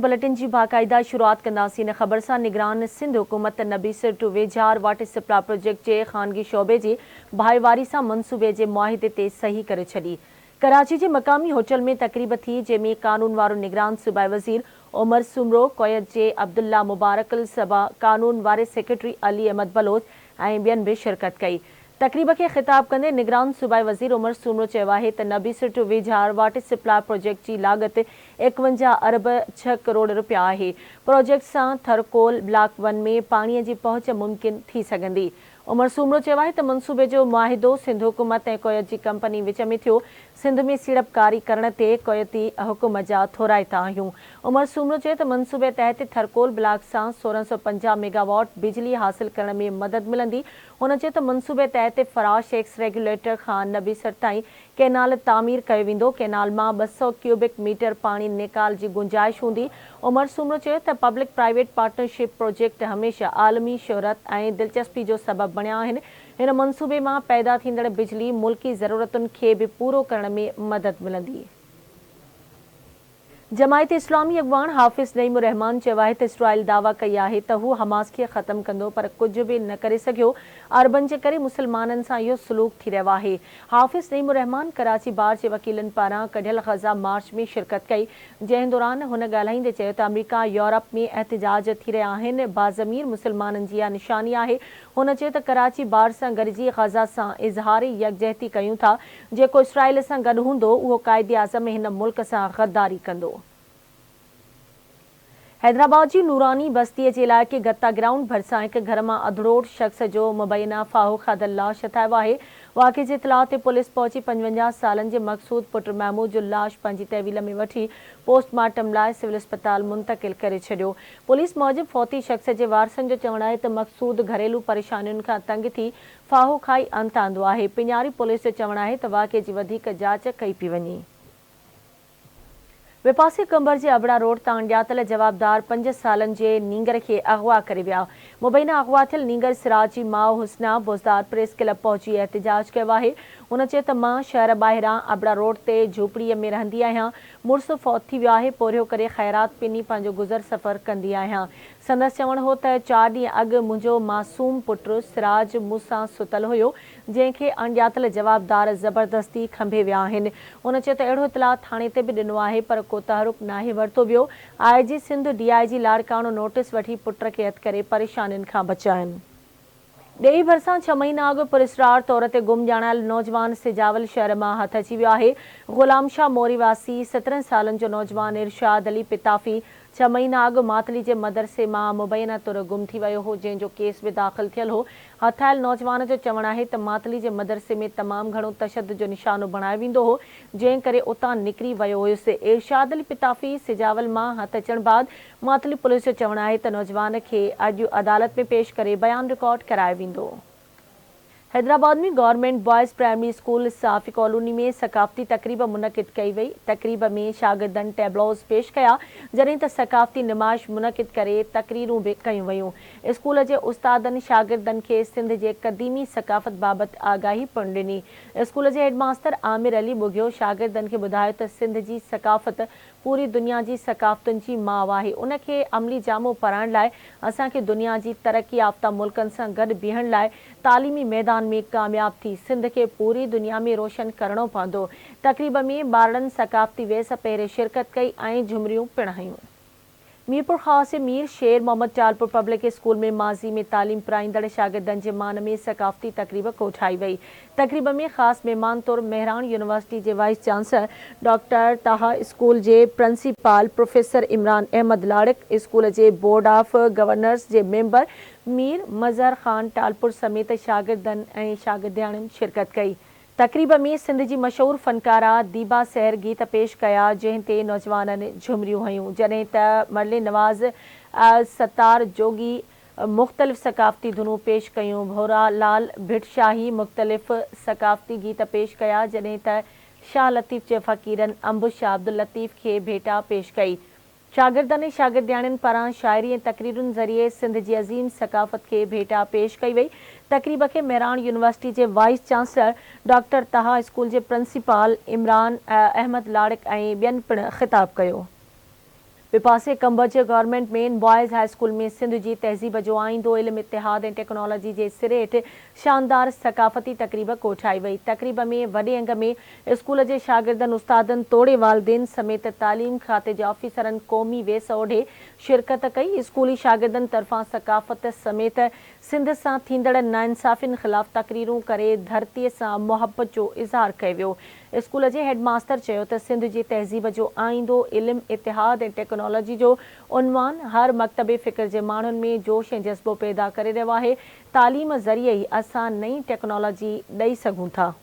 Bulletin جي باقاعده شروعات ڪنداسين. ان خبر سان نگران سنڌ حڪومت Nabisar to Vejhar water supply project جي خانگي شعبي جي ڀائيواري سان منصوبي جي معاهدي تي صحيح ڪري ڇڏي. ڪراچي جي مقامي هوٽل ۾ تقريب ٿي جنهن ۾ قانون وارو نگران صوبائي وزير عمر سومرو، ڪويت جي عبدالله مبارڪ الصباح، قانون واري سيڪريٽري علي احمد بلوچ ۽ ٻين به شرڪت ڪئي. تقريب کي خطاب ڪندي نگران صوبائي وزير عمر سومرو چيو آهي ته Nabisar to Vejhar water supply project جي لاڳت 51 ارب ڇهه ڪروڙ رپيا آهي، پروجيڪٽ سان ٿرڪول بلاڪ ون ۾ پاڻي جي پهچ ممڪن ٿي سگهندي. عمر سومرو چيو آهي ته منصوبي جو معاهدو سنڌ حڪومت ۽ ڪويت جي ڪمپني وچ ۾ ٿيو، سنڌ ۾ سيڙپڪاري ڪرڻ تي ڪويتي حڪومت جا ٿورائتا آهيون. عمر سومرو چيو ته منصوبي تحت ٿرڪول بلاڪ سان 1650 ميگاواٽ بجلي حاصل ڪرڻ ۾ مدد ملندي. هن چيو ته منصوبي تحت فراش ايڪس ريگيوليٽر کان نبيسر تائين ڪئنال تعمير ڪيو ويندو، ڪئنال مان 200 ڪيوبڪ ميٽر پاڻي نيڪال جي گنجائش هوندي. عمر سومرو چيو ته پبلڪ پرائيويٽ پارٽنرشپ پروجيڪٽ هميشه عالمي شهرت ۽ دلچسپي جو سبب بڻيا آهن، هن منصوبي مان پيدا ٿيندڙ بجلي ملڪي ضرورتن کي به پورو ڪرڻ ۾ مدد ملندي. جماعت اسلامي اڳواڻ حافظ نعيم الرحمان چيو آهي ته اسرائيل دعويٰ ڪئي آهي ته هو حماس کي ختم ڪندو پر ڪجهه به نه ڪري سگهيو، عربن جي ڪري مسلمانن سان اهو سلوڪ ٿي رهيو آهي. حافظ نعيم الرحمان ڪراچي بار جي وڪيلن پاران ڪڍيل غزه مارچ ۾ شرڪت ڪئي، جنهن دوران هن ڳالهائيندي چيو ته آمريڪا، يورپ ۾ احتجاج ٿي رهيا آهن، باضمير مسلمانن جي اها نشاني آهي. هن چيو ته ڪراچي بار سان گڏجي غزه سان اظهار يڪجهتي ڪيون ٿا، جيڪو اسرائيل سان گڏ هوندو اهو قائداعظم هن ملڪ سان غداري ڪندو. حيدرآباد جي نوراني بستيء جي علائقي گتا گرائونڊ ڀرسان هڪ گهر مان اڌڙوٽ شخص جو مبينا ڦاهو کاڌل لاش هٿايو آهي. واقعي جي اطلاع تي پوليس پهچي 55 سالن جي مقصود پٽ محمود جو لاش پنهنجي تحويل ۾ وٺي پوسٽ مارٽم لاء سول اسپتال منتقل ڪري ڇڏيو. پوليس موجب فوتي شخص جي وارثن جو چوڻ آهي ته مقصود گهريلو پريشانين کان تنگ ٿي ڦاهو کائي انت آندو آهي. پڃاري پوليس جو چوڻ آهي ته واقعي جي وڌيڪ جاچ ڪئي پئي وڃي. وپاسي قمبر جي ابڙا روڊ تان اڻڄاتل جوابدار پنج سالن جي نينگر کي اغوا ڪري ويا. مبينا اغوا ٿيل نينگر سراج جي ماء حسنا بوزدار پريس ڪلب پهچي احتجاج ڪيو آهي. هن چيو ته مان شهر ٻاهران ابڙا روڊ تي جهوپڙيء ۾ رهندي آهيان، مڙس فوت ٿي ويو آهي، پورهيو ڪري خيرات پني پنهنجو گذر سفر ڪندي آهيان. سندس چوڻ هو ته چار ڏينهن اڳ منهنجو معصوم پٽ سراج مون سان ستل هيو، جنهن کي اڻڄاتل جوابدار زبردستي کنڀي ويا آهن. هن چيو ته اهڙو اطلاع ٿاڻي تي به ڏنو آهي پر ڪو تحرڪ ناهي ورتو ويو، I G Sindh, D I G Larkana notice وٺي پٽ کي هٿ ڪري پريشانين کان بچائين. ڏيئي ڀرسان ڇهه مهينا اڳ پراسرار طور تي گم ڄاڻايل نوجوان سجاول شهر مان هٿ اچي ويو آهي. غلام شاهه موري واسي 17 سالن جو نوجوان ارشاد علي پتافي ڇهه مهينا اڳ ماتلي جي مدرسي مان مبينا طور گم ٿي ويو هو جنهن جو ڪيس به داخل ٿيل هو. هٿ آيل نوجوان جو چوڻ آهي ته ماتلي جي مدرسي ۾ تمام گهڻو تشدد جو نشانو بڻايو ويندو هو جنهن ڪري اتان نڪري ويو هيس. ارشاد علي پتافي سجاول مان هٿ اچڻ بعد ماتلي پوليس جو چوڻ آهي ته نوجوان کي اڄ عدالت ۾ پيش ڪري بيان رڪارڊ ڪرايو ويندو. Hyderabad ۾ government boys primary school صحافي ڪالوني ۾ ثقافتي تقريب منعقد ڪئي وئي، تقريب ۾ شاگردن ٽيبلوز پيش ڪيا، جڏهن ته ثقافتي نمائش منعقد ڪري تقريرون به ڪيون ويون. اسڪول جي استادن شاگردن کي سنڌ جي قديمي ثقافت بابت آگاهي پڻ ڏني. اسڪول جي هيڊ ماستر عامر علي ٻگهيو شاگردن کي ٻڌايو ته سنڌ جي ثقافت پوري دنيا جي ثقافتن جي ماء آهي، ان کي عملي جامو پارائڻ لاء اسان کي دنيا جي ترقي يافته ملڪن سان گڏ بيهڻ لاء تعليمي ميدان ۾ ڪامياب ٿي سنڌ کي پوري دنيا ۾ روشن ڪرڻو پوندو. تقريب ۾ ٻارڙن ثقافتي ويس پهري شرڪت ڪئي ۽ جهمريون پڻ هنيون. ميرپورخاص جي مير شير محمد ٽالپر پبلڪ اسڪول ۾ ماضي ۾ تعليم پرائيندڙ شاگردن جي مان ۾ ثقافتي تقريب ڪوٺائي وئي. تقريب ۾ خاص مهمان طور مهراڻ يونيورسٽي جي vice chancellor doctor Taha, school جي principal professor Imran Ahmed Larik, school جي بورڊ آف گورنرز جي ميمبر مير مظهر خان ٽالپر سميت شاگردن ۽ شاگردياڻين شرڪت ڪئي. تقريب ۾ سنڌ جي مشهور فنڪاره ديبا سحر گيت پيش ڪيا جنهن تي نوجوانن جهمريون هنيون جڏهن ته مرلي نواز ستار جوڳي مختلف ثقافتي ڌنون پيش ڪيون ڀورا لال ڀٽ شاهي مختلف ثقافتي گيت پيش ڪيا جڏهن ته شاهه لطيف جي فقيرن انب شاهه عبداللطيف کي ڀيٽا پيش ڪئي. شاگردن ۽ شاگردياڻين پاران شاعري ۽ تقريرن ذريعي سنڌ جي عظيم ثقافت کي ڀيٽا پيش ڪئي وئي. تقريب کي مهراڻ يونيورسٽي جي vice chancellor doctor Taha, school جي پرنسپال عمران احمد لاڙڪ ۽ ٻين پڻ خطاب ڪيو. ٻئي پاسي ڪنڀر جي government main boys high school ۾ Sindh جي تهذيب جو آئيندو علم اتحاد ۽ ٽيڪنالاجي جي سري هيٺ شاندار ثقافتي تقريب ڪوٺائي وئي. تقريب ۾ وڏي انگ ۾ اسڪول جي شاگردن، استادن توڙي والدين سميت تعليم کاتي جي آفيسرن قومي ويس اوڍي شرڪت ڪئي. اسڪولي شاگردن طرفان ثقافت سميت سنڌ سان ٿيندڙ ناانصافين خلاف تقريرون ڪري ڌرتي سان محبت جو اظهار ڪيو ويو. اسڪول جي هيڊ ماستر چيو ته سنڌ جي تهذيب جو آئيندو علم، اتحاد ۽ ٽيڪنالاجي جو عنوان هر مڪتب فڪر جي ماڻهن ۾ جوش ۽ جذبو پيدا ڪري رهيو آهي، تعليم ذريعي ئي اسان نئين ٽيڪنالاجي ڏئي سگهون ٿا.